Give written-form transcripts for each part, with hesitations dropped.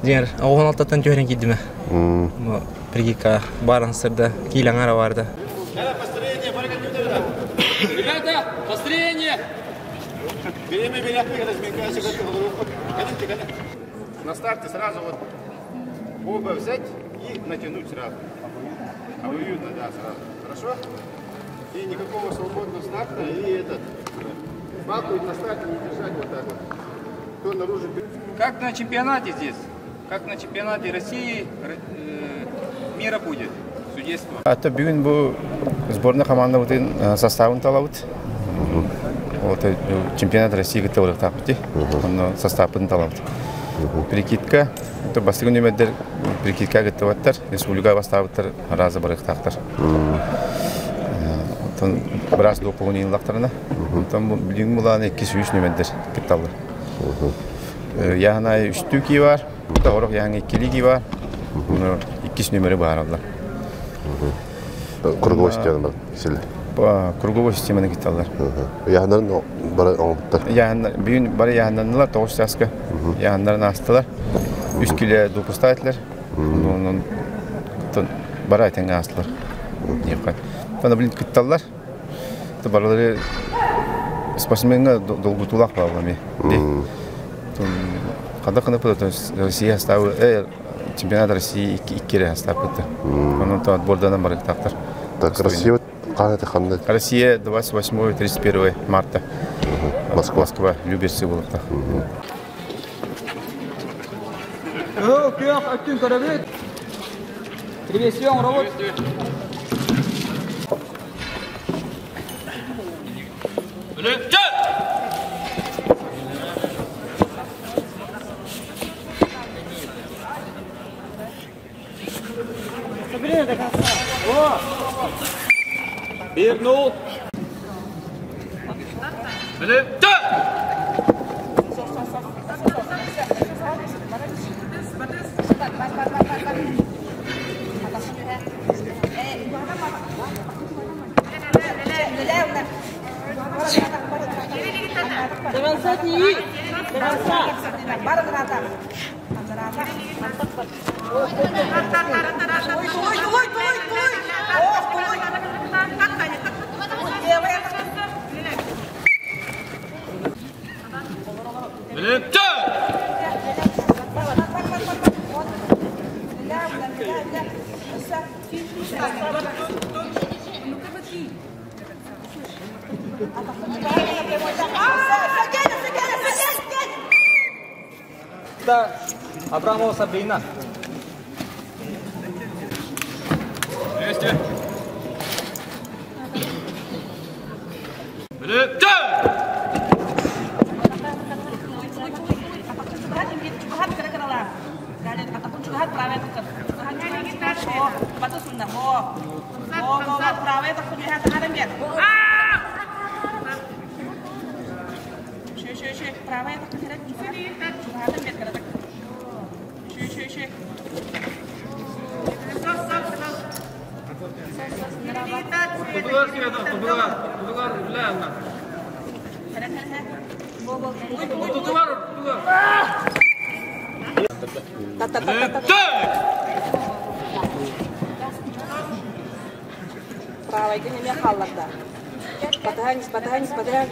Дьиҥэр, 16-тан түһэрэн киирдим. Прикидка бааран сырда, киилэҥ ара баарда. Ребята, построение! На старте сразу вот оба взять и натянуть сразу. Обоюдно, да, сразу. Хорошо? И никакого свободного старта, и этот. Палку на старте не держать вот так вот. Кто наружу... Как на чемпионате здесь? Как на чемпионате России, мира будет судейство. Ата бүгүн бу сборная командабытын составын талабыт. Вот чемпионат России кытта барыктаахпыт. Онно составпытын талабыт. Прикидка, это бастыгы нүмердер прикидка кыттыбаттар, республика бастаабыттар разы барыктаахтар. Оттон быраас дуоппугун ииллахтарына. Онтон билигин булааны 2-3 нүмердер кытталлар. Яһанай үстүү ки бар, Орох яһаҥ иккилии ки бар. Иккис нүмери баараллар. Круговой система силер. Круговой системаны кытталлар. Яһаннарын бары оҥоһуктар. Яһаннар бүгүн бары яһаннаннылар 9 часка. Яһаннарын аастылар. Үс киле допустаетылар. Онон бары айтанга аастылар. Тона блин кытталлар. Барылары спортсменга долгутуулаах баалами. Хада кына Россия составы чемпионат России икки эрэ састааппыт. Онон то отборданан барыктаахтар. Так Россия хаһан ханна? Россия 28-31 марта. Москва. Москва, Люберцы буолуохтаах. Күөх өттүн көрөбүт. Приветствуем, робот. Бирнул. Абрамова Сабрина.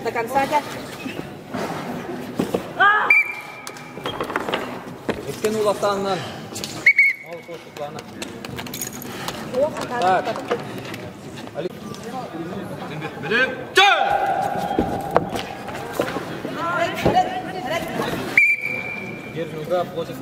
До конца. Өткен улаптанынан. Так. Держим удар, плотит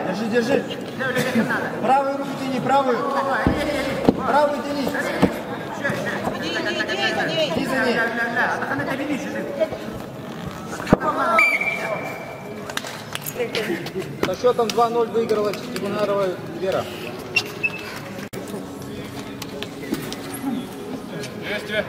Держи, держи. Правую руку тяни, правую. Правую тяни. Со счетом 2-0 выиграла Чебунарова Вера. Приветствие.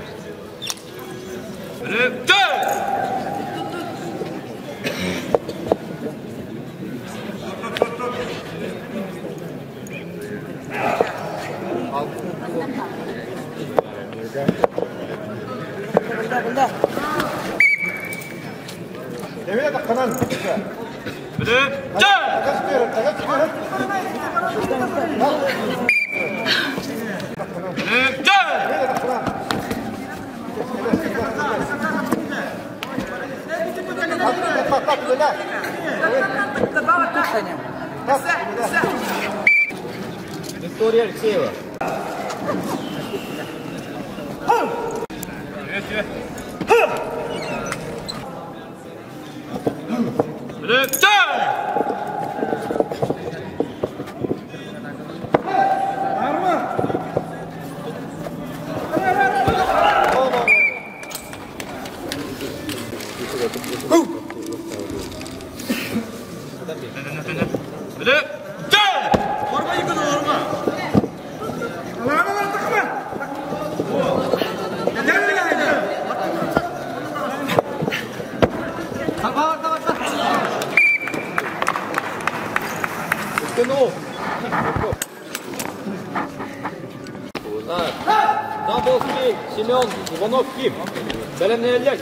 Виктория Алексеева. Заболский Семен, Иванов Ким. Бэлэмнэнэллэр.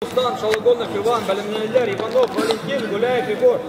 Рустам Шалыгонов Иван, Бэлэмнэнэллэр, Иванов Валентин, Гуляев Егор.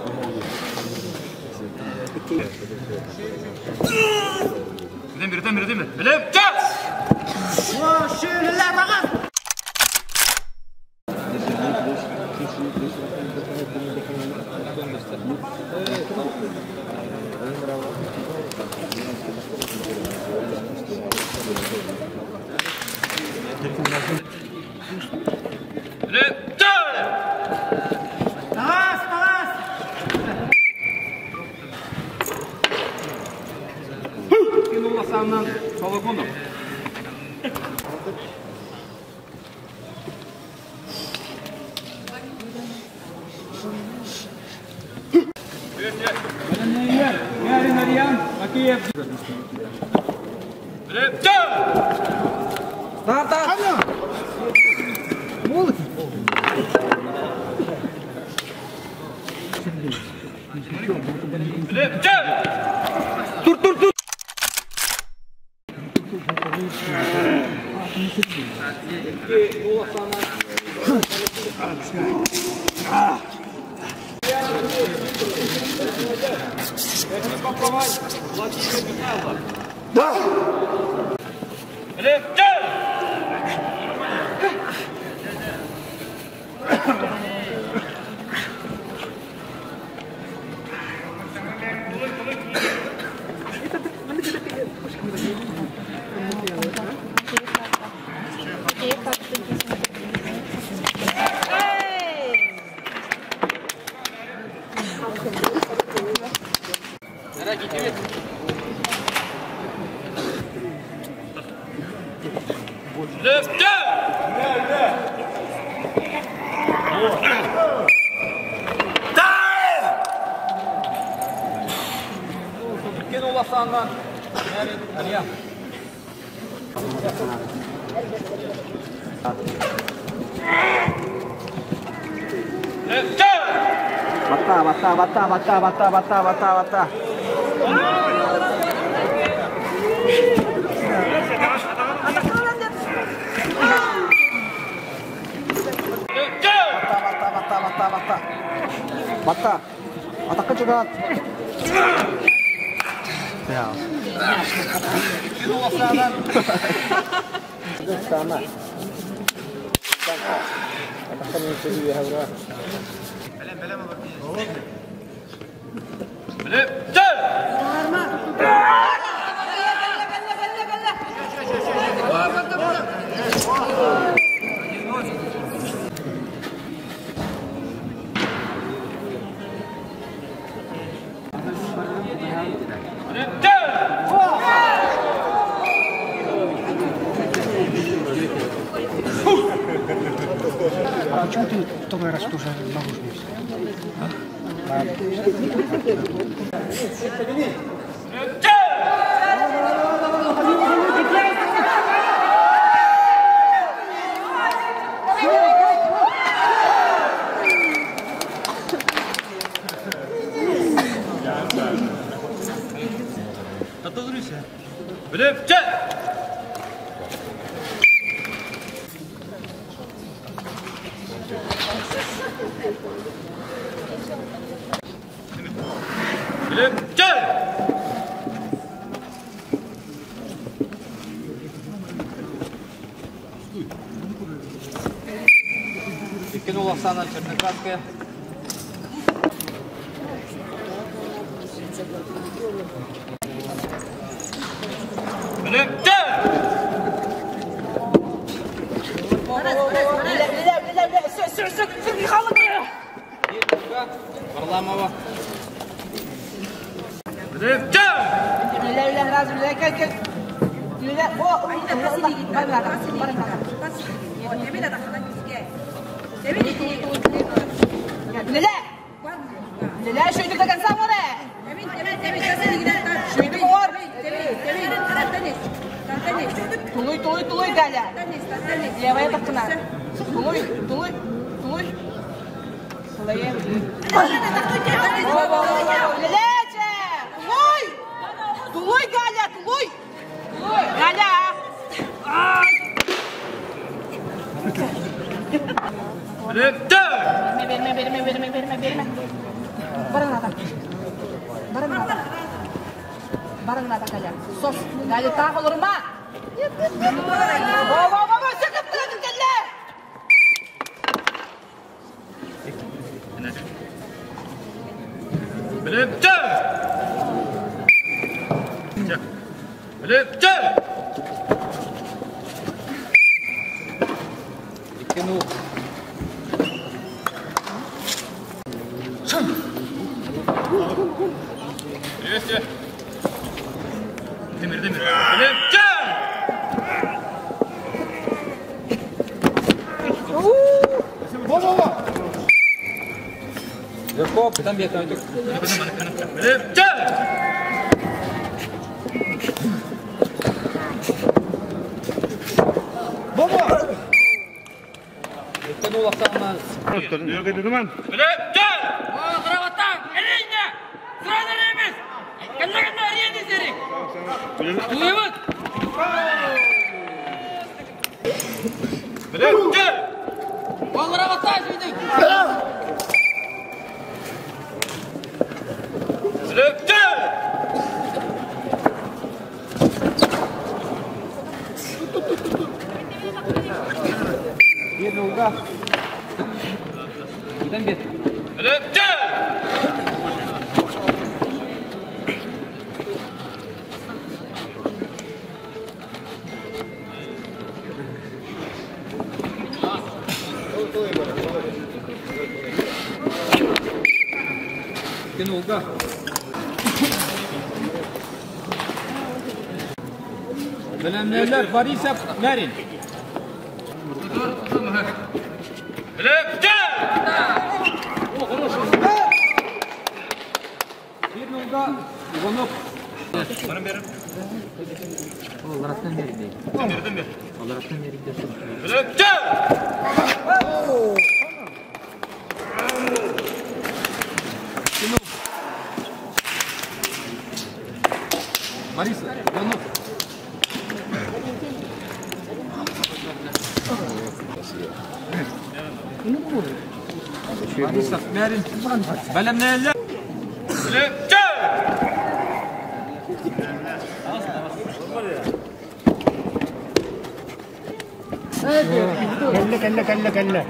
Баттаа, баттаа, баттаа, баттаа, баттаа, баттаа, баттаа, баттаа. Баттаа, баттаа, баттаа, баттаа, баттаа. Баттаа. Атакка чугаат. А почему ты второй раз тоже наружный? Кинула Оксана Черноградская. Варламова. Тулуй, тулуй, тулуй, Галя. Левая тахтана. Тулуй, тулуй, тулуй. Лелече! Тулуй! Тулуй, Галя, тулуй! Галя! Берме, берме, берме, берме, берме. Баран ата. Баран ата, Галя. Сос, Галя, таах олорума! Во, во, во, во, сөкіп тұратын кәлі! Кинул. Легко, там бьет, там Кинул Оксана. Кинул, да. Bilenlerler Борисов Нарин. Иванов. Кэллэ, кэллэ, кэллэ, кэллэ.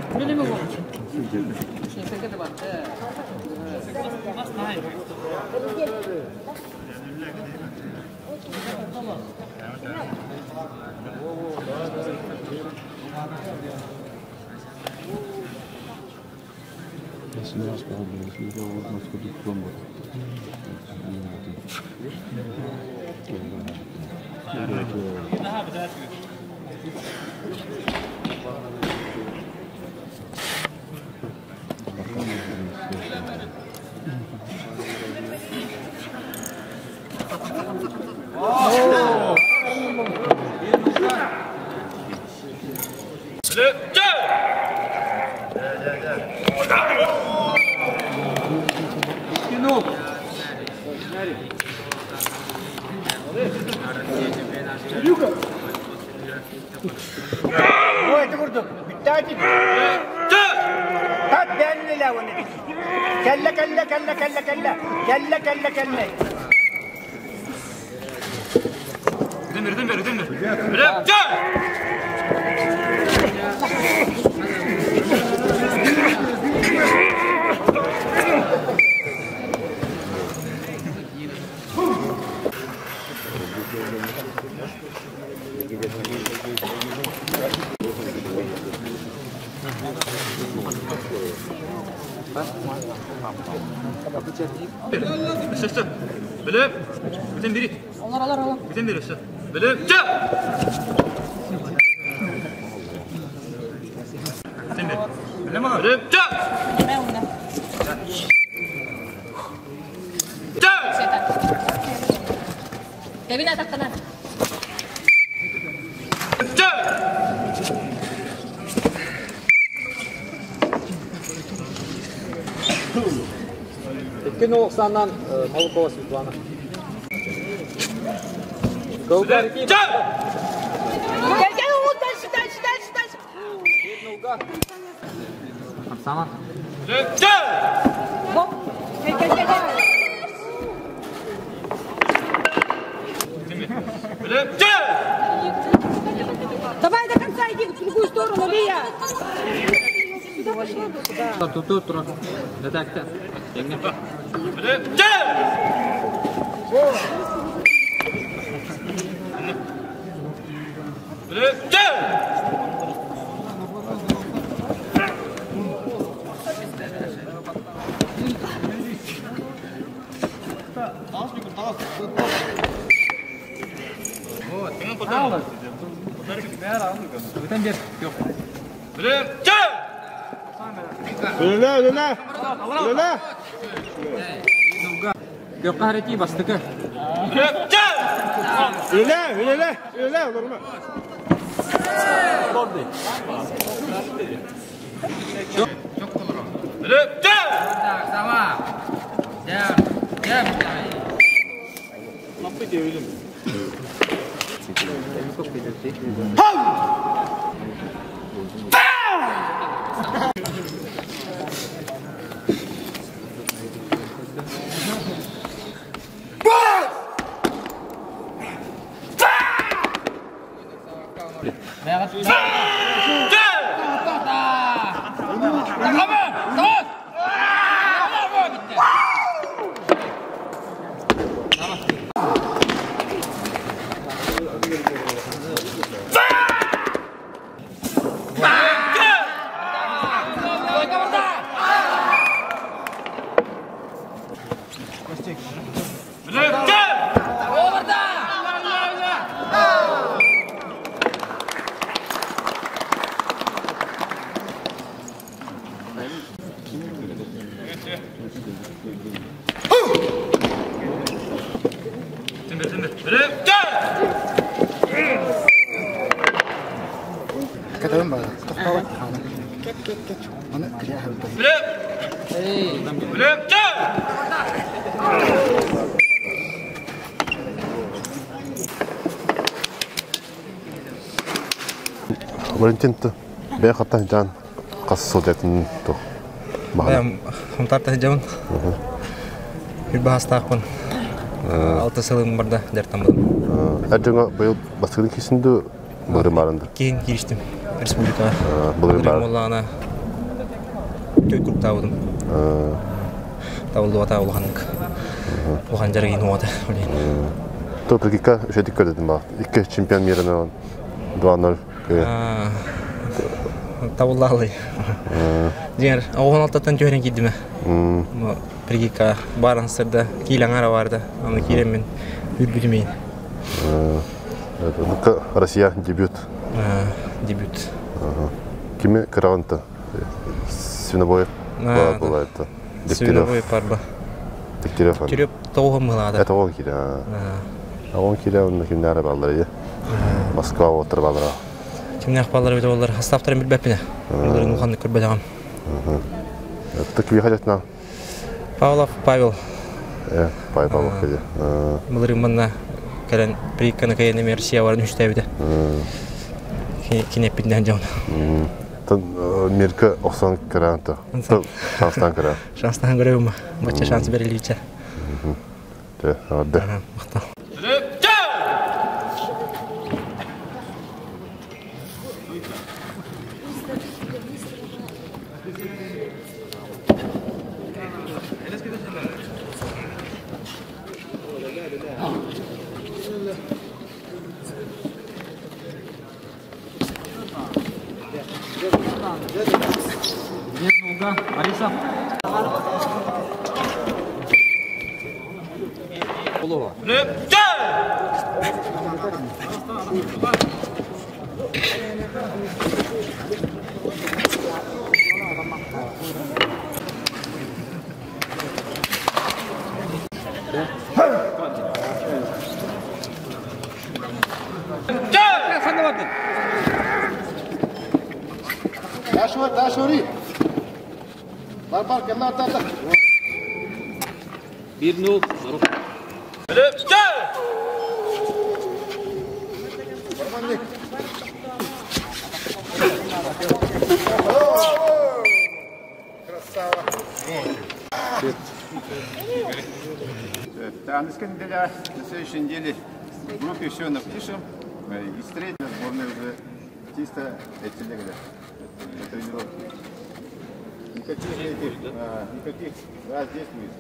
Ой, это курдук. Бүттээти. Тат бээннилэ уонна. Кэллэ, кэллэ, кэллэ, кэллэ, кэллэ. Кэллэ, кэллэ, кэллэ. Оксана Малукова Светлана. Дальше, дальше, дальше, дальше. Оксана. Давай до конца иди в другую сторону, Лия. Тут, тут, тут. Да так, так. Валентин бэйэ хаттан дьаан хас сылдьатын тух Бэйэм хонтарта сылдьабын. Үр баһастаахпын. Алта сылым барда дьартаммытым. Эр дьоҥо быйыл бастыгын киирсин дуу былырын баарын дуу? Киин кииристим республикаҕа. Былырын баар. Буоллаҕына төрт кругтаабытым. Табыллыбата улаханнык. Улахан дьарыгын уота. То прикидка үчүгэй көрдөтүм баа. Икки чемпион мира 2-0. Табыллаалый. Дьиҥэр, 16-тан түһэрэн киирдим. Прикидка бааран сырда, киилэ аҥаара баарда. Аны киирэммин үрбүтүм иин. Россия дебют. Дебют. Кими кыраҕынта? Свинобоев была это. Свинобоев парба. Дегтярев. Дегтярев тоҕуһун мылаада. Это он киирэ. Он киирэ, онно кимнээре баллар Москва уоттар баллара. Кимнээх баллар эбит олар хастаптарын билбэппинэ. Оларын улаханнык көрбөтөҕүм. Это кими хадятна? Павлов Павел. Павел Павлов кеде. Былырын манна кэлэн прикканы кайын Россия барын үстәбите. Кинеппитинэн дьон. Мирка охсон кыраанта. Шанстан кыра. Шанстан көрөбүм. Бачча шанс бериличе. Те, арды. Мактал. На следующей неделе в группе все напишем. И встретим сборная уже чисто эти на тренировке. Никаких этих, никаких раз действует.